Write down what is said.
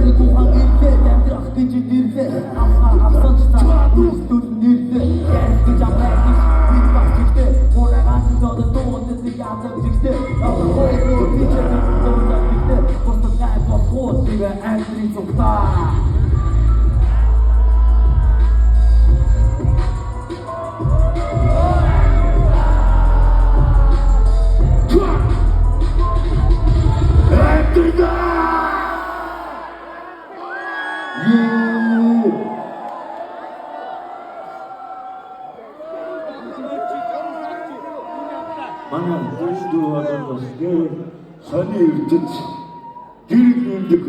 Цорыг ухаан ирлээ, амьдрах гэж ирлээ. Авсан авсан ч цаа үргэлжлүүл нэрлээ. Ярих гэж амрах гэж бид бас чигтээ. Муурагаан зодод дуунд нэг язаг чигтээ. Одоо хоёр бичээ дуунд чигтээ. Бусдад гай болохгүй тэгээ амьдрын цугтаа. Манай дүү адамаас гэр сони ертөнц гэрэл нүндэг.